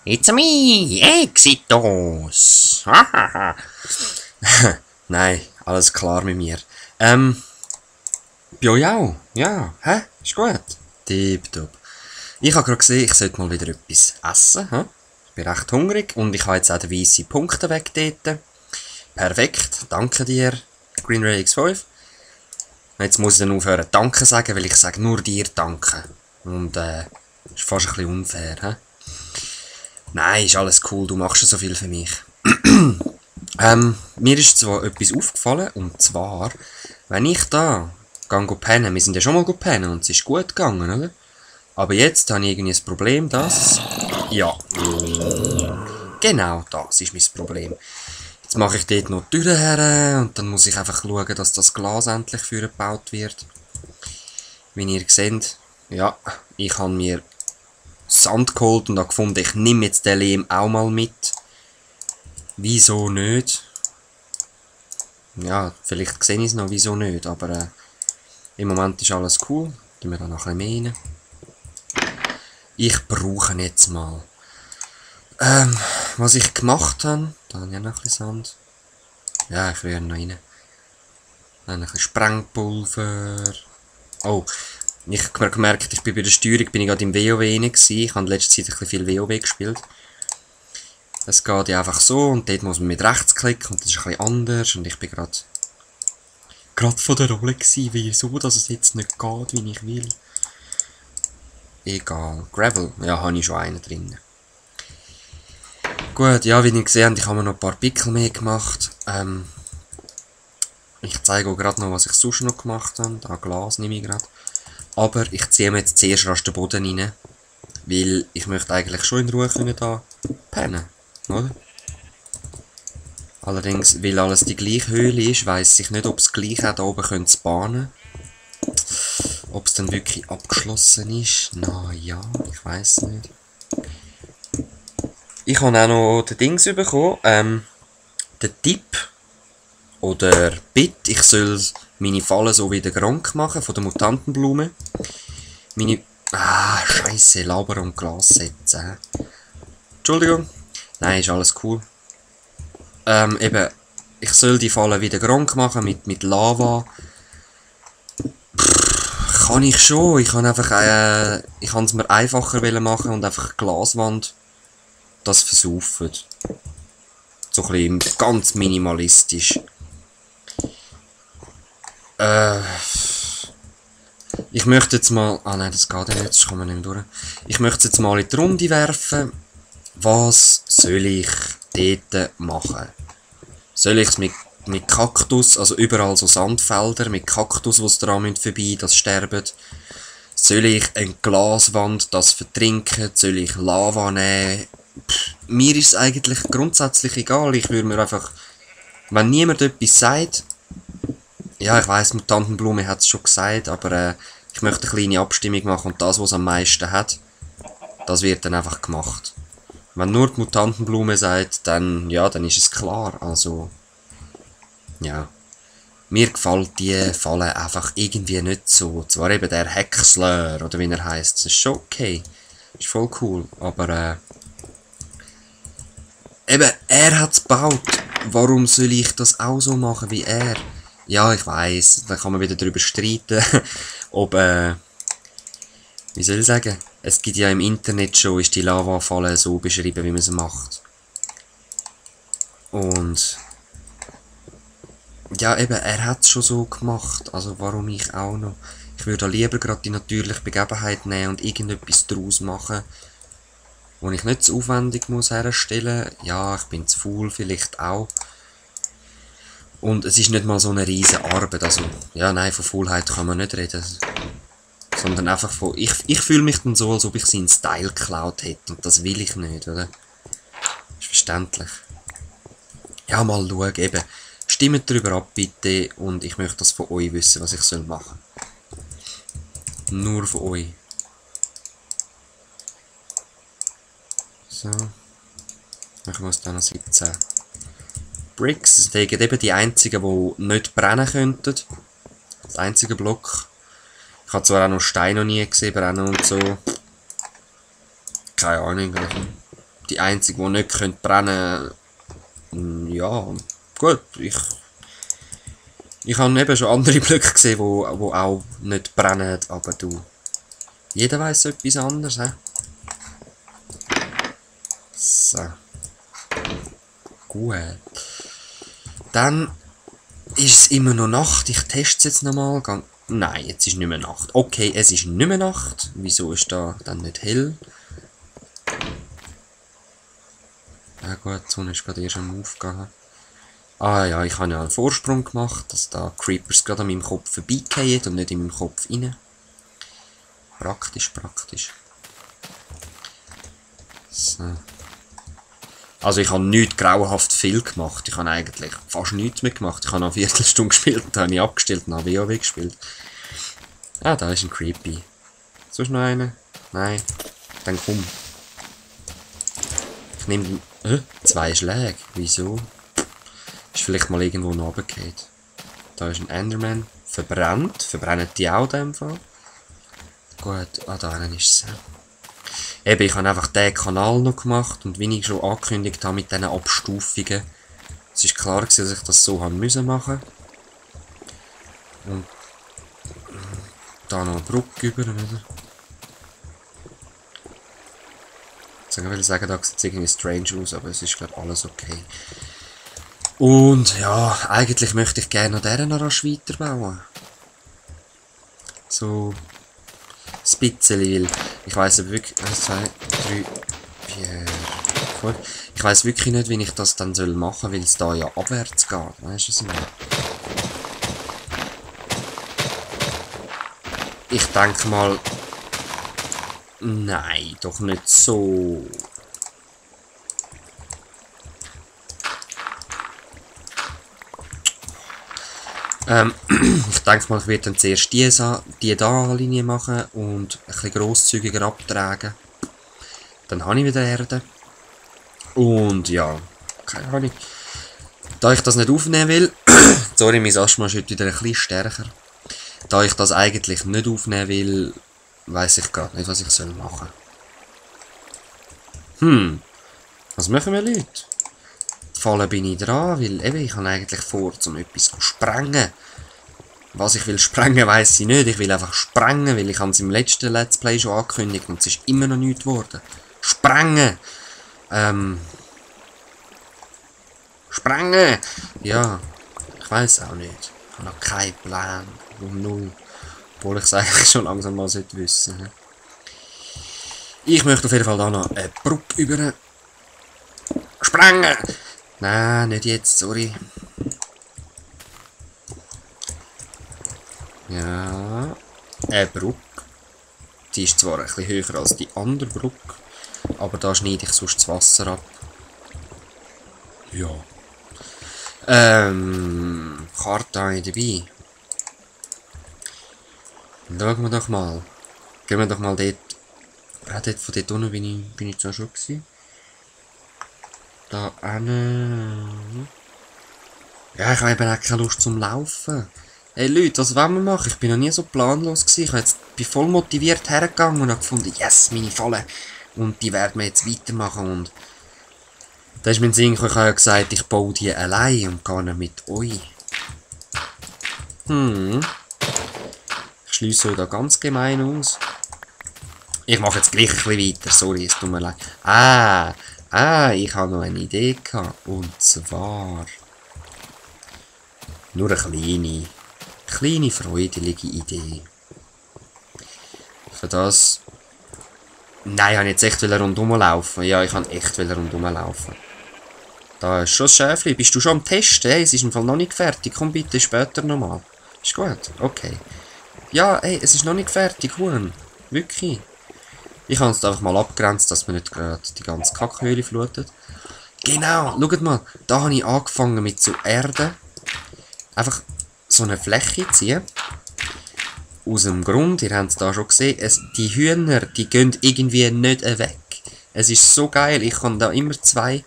It's me, Exitos. Nein, alles klar mit mir. Bei euch auch? Ja, hä? Ist gut? Tipptopp. Ich habe gerade gesehen, ich sollte mal wieder etwas essen. Hä? Ich bin recht hungrig und ich habe jetzt auch den weißen Punkte weg dort. Perfekt, danke dir, Green Ray X5. Jetzt muss ich dann aufhören Danke sagen, weil ich sage nur dir Danke. Und ist fast ein bisschen unfair, hä? Nein, ist alles cool, du machst so viel für mich. Mir ist zwar etwas aufgefallen, und zwar, wenn ich da gehe pennen, wir sind ja schon mal pennen und es ist gut gegangen, oder? Aber jetzt habe ich irgendwie das Problem, dass... Ja. Genau, das ist mein Problem. Jetzt mache ich dort noch die Türen her und dann muss ich einfach schauen, dass das Glas endlich vorgebaut wird. Wie ihr seht, ja, ich habe mir Sand geholt und habe gefunden, ich nehme jetzt den Lehm auch mal mit. Wieso nicht? Ja, vielleicht sehe ich es noch, wieso nicht, aber im Moment ist alles cool. Tun wir da noch ein bisschen mehr rein. Ich brauche jetzt mal. Was ich gemacht habe, da habe ich auch noch ein bisschen Sand. Ja, ich rühre noch rein. Dann ein bisschen Sprengpulver. Oh, ich habe gemerkt, ich bin bei der Steuerung, bin ich gerade im WoW rein gewesen. Ich habe in letzter Zeit ein bisschen viel WoW gespielt. Es geht ja einfach so und dort muss man mit rechts klicken und das ist ein bisschen anders und ich bin gerade von der Rolle gewesen, wieso, dass es jetzt nicht geht, wie ich will. Egal. Gravel, ja, habe ich schon einen drin. Gut, ja, wie ihr gesehen habt, ich habe mir noch ein paar Pickel mehr gemacht. Ich zeige auch gerade noch, was ich sonst noch gemacht habe. Da Glas nehme ich gerade. Aber ich ziehe mir jetzt zuerst rasch den Boden rein. Weil ich möchte eigentlich schon in Ruhe können da pennen, oder? Allerdings, weil alles die gleiche Höhle ist, weiss ich nicht, ob es gleich auch da oben könnte bahnen. Ob es dann wirklich abgeschlossen ist. Na ja, ich weiss nicht. Ich habe auch noch den Dings bekommen, den Tipp oder Bitt, ich soll meine Fallen so wie der Gronk machen, von der Mutantenblume. Meine... Scheiße, Laber und Glas setzen. Entschuldigung. Nein, ist alles cool. Eben, ich soll die Fallen wie der Gronk machen, mit Lava. Kann ich schon, ich kann einfach, ich kann es mir einfacher machen und einfach Glaswand das versaufen. So ein bisschen ganz minimalistisch. Ich möchte jetzt mal... Ah nein, das geht ja nicht, das kann man nicht durch. Ich möchte jetzt mal in die Runde werfen. Was soll ich dort machen? Soll ich es mit Kaktus, also überall so Sandfelder, mit Kaktus, die dran vorbei, das sterben? Soll ich eine Glaswand, das vertrinken? Soll ich Lava nehmen? Mir ist es eigentlich grundsätzlich egal. Ich würde mir einfach... Wenn niemand etwas sagt... Ja, ich weiss, Mutantenblume hat es schon gesagt, aber ich möchte eine kleine Abstimmung machen und das, was am meisten hat, das wird dann einfach gemacht. Wenn nur die Mutantenblume sagt, dann, ja, dann ist es klar, also, ja. Mir gefällt die Falle einfach irgendwie nicht so. Zwar eben der Häcksler, oder wie er heisst, das ist schon okay. Ist voll cool, aber eben, er hat es gebaut. Warum soll ich das auch so machen wie er? Ja, ich weiss, da kann man wieder darüber streiten, ob, wie soll ich sagen, es gibt ja im Internet schon, ist die Lava-Falle so beschrieben, wie man sie macht. Und, ja eben, er hat es schon so gemacht, also warum ich auch noch. Ich würde lieber gerade die natürliche Begebenheit nehmen und irgendetwas daraus machen, wo ich nicht zu aufwendig muss herstellen. Ja, ich bin zu faul vielleicht auch. Und es ist nicht mal so eine riesige Arbeit, also, ja, nein, von Faulheit kann man nicht reden. Sondern einfach von, ich fühle mich dann so, als ob ich seinen Style geklaut hätte, und das will ich nicht, oder? Ist verständlich. Ja, mal schauen, eben. Stimmt darüber ab, bitte, und ich möchte das von euch wissen, was ich soll machen. Nur von euch. So. Ich muss da noch 17. Bricks, das sind eben die einzigen, die nicht brennen könnten. Das einzige Block. Ich habe zwar auch noch Steine noch nie gesehen, brennen und so. Keine Ahnung. Also die einzige, die nicht könnte brennen. Ja, gut. Ich habe eben schon andere Blöcke gesehen, wo auch nicht brennen, aber du. Jeder weiß etwas anderes, hä? So. Gut. Dann ist es immer noch Nacht. Ich teste es jetzt nochmal. Nein, jetzt ist nicht mehr Nacht. Okay, es ist nicht mehr Nacht. Wieso ist da dann nicht hell? Ja gut, die Sonne ist gerade erst am Aufgehen. Ah ja, ich habe ja einen Vorsprung gemacht, dass da Creepers gerade an meinem Kopf vorbeigehen und nicht in meinen Kopf rein. Praktisch, praktisch. So. Also ich habe nichts grauenhaft viel gemacht. Ich habe eigentlich fast nichts mehr gemacht. Ich habe noch eine Viertelstunde gespielt, dann habe ich abgestellt und habe WoW gespielt. Ah, da ist ein Creepy. Sonst noch einer? Nein. Dann komm. Ich nehme 2 Schläge. Wieso? Ist vielleicht mal irgendwo noch runtergefallen. Da ist ein Enderman. Verbrennt. Verbrennen die auch in dem Fall? Gut, da hinten ist es. Eben, ich habe einfach diesen Kanal noch gemacht und wie ich schon angekündigt habe mit diesen Abstufungen. Es ist klar gewesen, dass ich das so haben müssen machen. Und da noch eine Brücke über, oder? Ich will sagen, da sieht es irgendwie strange aus, aber es ist glaube ich alles okay. Und ja, eigentlich möchte ich gerne noch diesen rasch weiterbauen. So ein bisschen, weil ich weiss wirklich 1, 2, 3, 4, 5. Ich weiss wirklich nicht, wie ich das dann machen soll, weil es da ja abwärts geht. Weißt du, was ich meine? Ich denke mal. Nein, doch nicht so. Ich denke mal, ich werde dann zuerst die da Linie machen und ein bisschen grosszügiger abtragen. Dann habe ich wieder Erde. Und ja, keine Ahnung. Da ich das nicht aufnehmen will, sorry, mein Asthma ist heute wieder ein bisschen stärker. Da ich das eigentlich nicht aufnehmen will, weiss ich gar nicht, was ich machen soll. Was machen wir, Leute? Fallen bin ich dran, weil eben, ich habe eigentlich vor, um etwas zu sprengen. Was ich will sprengen, weiss ich nicht. Ich will einfach sprengen, weil ich es im letzten Let's Play schon angekündigt und es ist immer noch nichts geworden. Sprengen! Sprengen! Ja, ich weiss auch nicht. Ich habe noch keinen Plan. Null. Obwohl ich es eigentlich schon langsam mal wissen sollte. Ich möchte auf jeden Fall da noch eine Brücke über. Sprengen! Nein, nicht jetzt, sorry. Ja, eine Brücke. Die ist zwar ein bisschen höher als die andere Brücke, aber da schneide ich sonst das Wasser ab. Ja. Karte habe ich dabei. Schauen wir doch mal. Gehen wir doch mal dort. Dort von dort unten bin ich zwar schon gewesen. Da hinten. Ja, ich habe eben auch keine Lust zum Laufen. Hey Leute, was wollen wir machen? Ich bin noch nie so planlos gewesen. Bin voll motiviert hergegangen und habe gefunden, yes, meine Falle. Und die werden wir jetzt weitermachen. Und da ist mein Sinn, ich habe ja gesagt, ich baue die allein und gar nicht mit euch. Ich schließe euch da ganz gemein aus. Ich mache jetzt gleich ein bisschen weiter, sorry, es tut mir leid. Ich habe noch eine Idee gehabt. Und zwar. Nur eine kleine, freudige Idee. Für das. Nein, ich wollte jetzt echt rundherum laufen. Ja, ich kann echt rundherum laufen. Da ist schon das Schäfli. Bist du schon am Testen? Hey, es ist im Fall noch nicht fertig. Komm bitte später nochmal. Ist gut? Okay. Ja, hey, es ist noch nicht fertig, Huren. Wirklich. Ich habe es einfach mal abgrenzt, dass man nicht gerade die ganze Kackhöhle flutet. Genau, schaut mal. Da habe ich angefangen mit so Erde. Einfach so eine Fläche ziehen. Aus dem Grund, ihr habt es da schon gesehen, die Hühner, die gehen irgendwie nicht weg. Es ist so geil, ich kann da immer zwei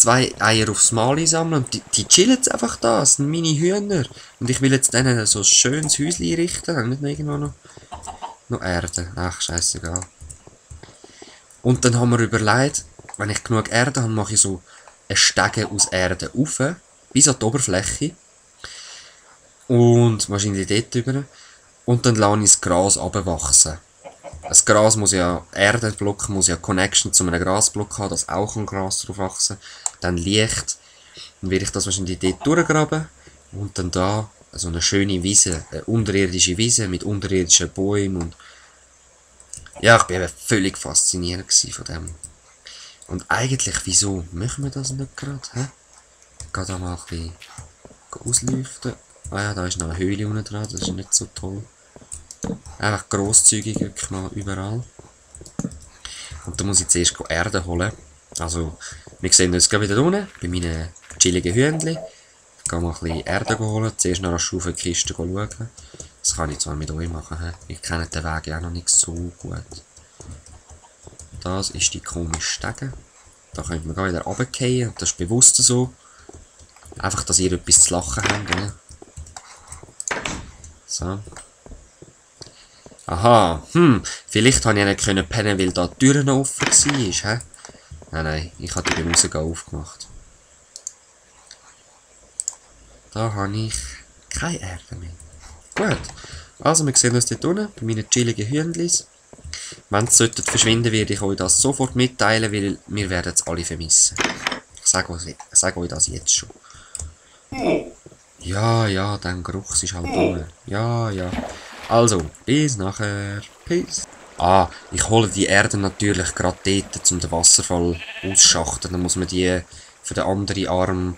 Eier aufs Mal sammeln und die chillen jetzt einfach da, das sind meine Hühner. Und ich will jetzt denen so ein schönes Häuschen richten, nicht noch irgendwo noch Erde. Ach, scheißegal. Und dann haben wir überlegt, wenn ich genug Erde habe, mache ich so eine Stege aus Erde rauf, bis an die Oberfläche. Und wahrscheinlich dort drüber. Und dann lasse ich das Gras runterwachsen. Das Gras muss ja, Erdenblock muss ja Connection zu einem Grasblock haben, dass auch ein Gras drauf wachsen. Dann Licht. Dann werde ich das wahrscheinlich dort durchgraben. Und dann da so eine schöne Wiese, eine unterirdische Wiese mit unterirdischen Bäumen. Und ja, ich bin eben völlig fasziniert von dem. Und eigentlich, wieso machen wir das nicht gerade? Hä? Gerade da mal ein bisschen ausleuchten. Ah ja, da ist noch eine Höhle unten dran, das ist nicht so toll. Einfach grosszügig, wirklich mal überall. Und da muss ich zuerst Erde holen. Also, wir sehen uns gleich wieder unten, bei meinen chilligen Hühnchen. Ich gehe mal ein bisschen Erde holen, zuerst noch rasch auf die Kiste schauen. Das kann ich zwar mit euch machen, ich kenne den Weg ja auch noch nicht so gut. Das ist die komische Stege. Da könnt ihr wieder runterfallen, das ist bewusst so. Einfach, dass ihr etwas zu lachen habt, oder? So. Aha, vielleicht habe ich nicht können pennen, weil da die Tür noch offen war, hä? Nein, ich habe die beim Rausgehen aufgemacht. Da habe ich keine Erde mehr. Gut, also wir sehen uns dort unten, bei meinen chilligen Hühnchen. Wenn sie verschwinden, werde ich euch das sofort mitteilen, weil wir werden es alle vermissen. Ich sage euch das jetzt schon. Ja, dein Geruch ist halt unten. Ja. Also, bis nachher. Peace. Ah, ich hole die Erde natürlich gerade dort, um den Wasserfall ausschachten. Dann muss man die für den anderen Arm,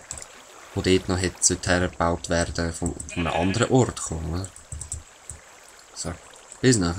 der dort noch hergebaut werden, von einem anderen Ort kommen. So, bis nachher.